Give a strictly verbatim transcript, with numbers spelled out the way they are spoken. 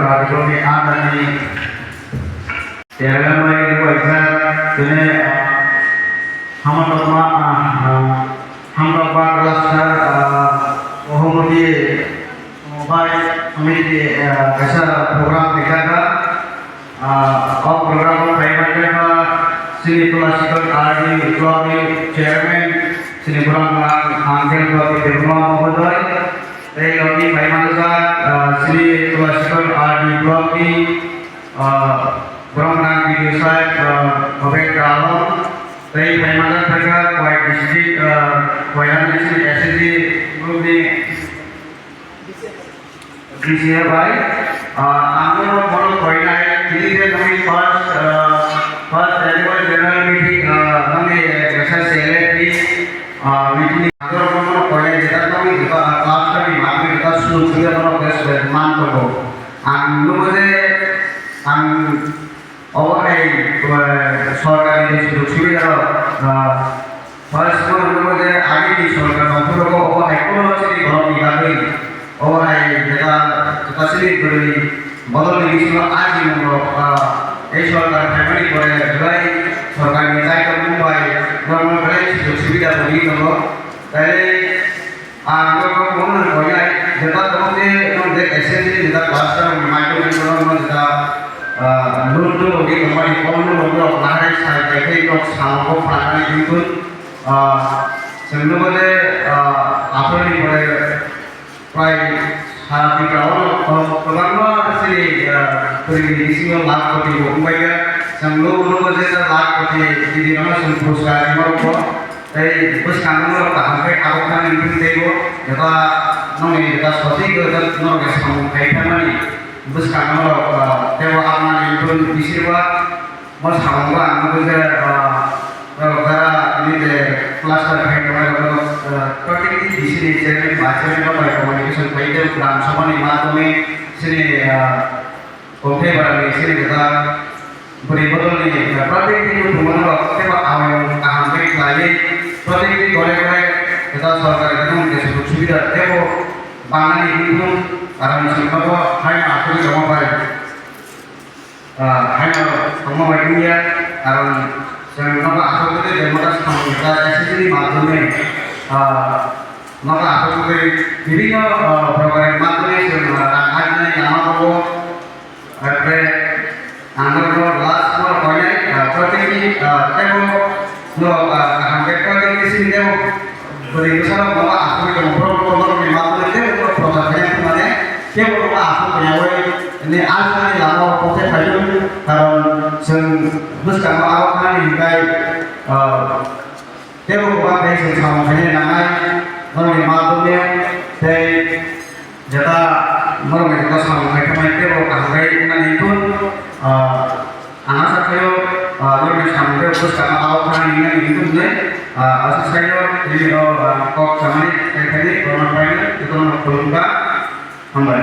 Rajyoni adani chairman bai waisa tene, ah, hamtokma, ah, ah, hamtokma cluster, ah, ohomoti bai committee, ah, kaisa program khaikha. Ah, o program o phaimanjakha chini Tulasikhor R D block ni chairman, chini borok nang Angel Bhabi Debbarma mohodoy. Tei logi phaimanjak, ah, chini Tulasikhor R D block ni, ah, borok nang B D O saheb, ah, Bhabendra Alam. Tei phaimanjak phaikha Khowai district, ah, Khowai ni chini S H G group ni B C A bai, ah, ang bono koinai, tini je nokni first, ah, first annual general meeting, ah, nokni, eh, kaisa C L F ni, ah, meeting ni ang bono koinai, jeta nokni jeta, ah, cluster ni manwi jeta sulu sulu bono bes bes man tongo. Ang nugo je ang Obo hai, eh, sorkarni je sujog subida rok, ah, first o hwnwi je agini sorkar nongkhor rogo obo hai kono chini borokni bagwi, obo hai jeta, jeta chini bwrwi bodolni bisingo ajimung rok, ah, ei sorkar phaimani pore belai sorkarni jaitormung bai norokno belai sujog subida rwwi tongo. Tei Ang nokno bono koinai, jeta tongo tei nong je S H G ni jeta cluster ni maitom ni borok no jeta, ah, loan dolo di tongmani, home loan dolo nahari sai pai tei nok samung bo phanani himtun, ah, chwng nugo je, ah, April ni pore prai sa bikra o, ah, kwbangma chini, ah, pwrwngni bisingo lakh koti bo wngbaikha. Chwng nugo nugo je lakh koti bidi no chwng puruskar ni borok bo. Tei bwskango norok kaham khe abo thani wngwi teibo, eba nokni eba sothik eba norok samung khai thangmani bwskango norok, ah, teibo aboni wngwi bisirba mo samungo ang nugwi je, ah, norok jara tini je cluster khai tongnai rok, ah, protective D C ni chairman, vice chairman rok bai communication khai tei gram sabhani madhyome chini, ah, Kongthai barani sini kwtal bwrwi bodolni, eh, pratik twi buphang rok teibo awaiyung kaham khe khlaiwi pratik twi gore gore kwtal sorkar kwthang je sujuk subida teibo bangnani wngthung, karon chwng nogo hai asugwi tongma bai, ah, haino tongma bai wngya, karon chwng nogo asugwi tei jemota samung kwtal S S C ni madhyome, ah, nogo asugwi bibhinno, ah, prokarni madhyome chwng, ah, rang ajinani lama tongo. Atre ang norokno last no koinai, ah, pratikni, ah, tebo no, ah, kaham khe pratikni simi tebo bwrwi bwsarok no asugwi tongo, borok no borokni mabwlwi tebo no prochar khaina thumani tebo no asuk khayawi ni asani lama o pothai phaiyung, karon chwng bwskango abo thani hinkhai, ah, Teibo kwbang khe chwng samung khainai nangnai, norokni ma bumya tei jeta norokni jeta samung khai thangmani teibo kaham khe wngnani wngkhu. Ah, ang asa khaio, ah, norokni samung tei bwskangno abo khanani wngnani wngkhu hwnwi, ah, asa saio, nini o, ah, kok samani khai thani, borokno painai, jotono khulumkha. Hambai.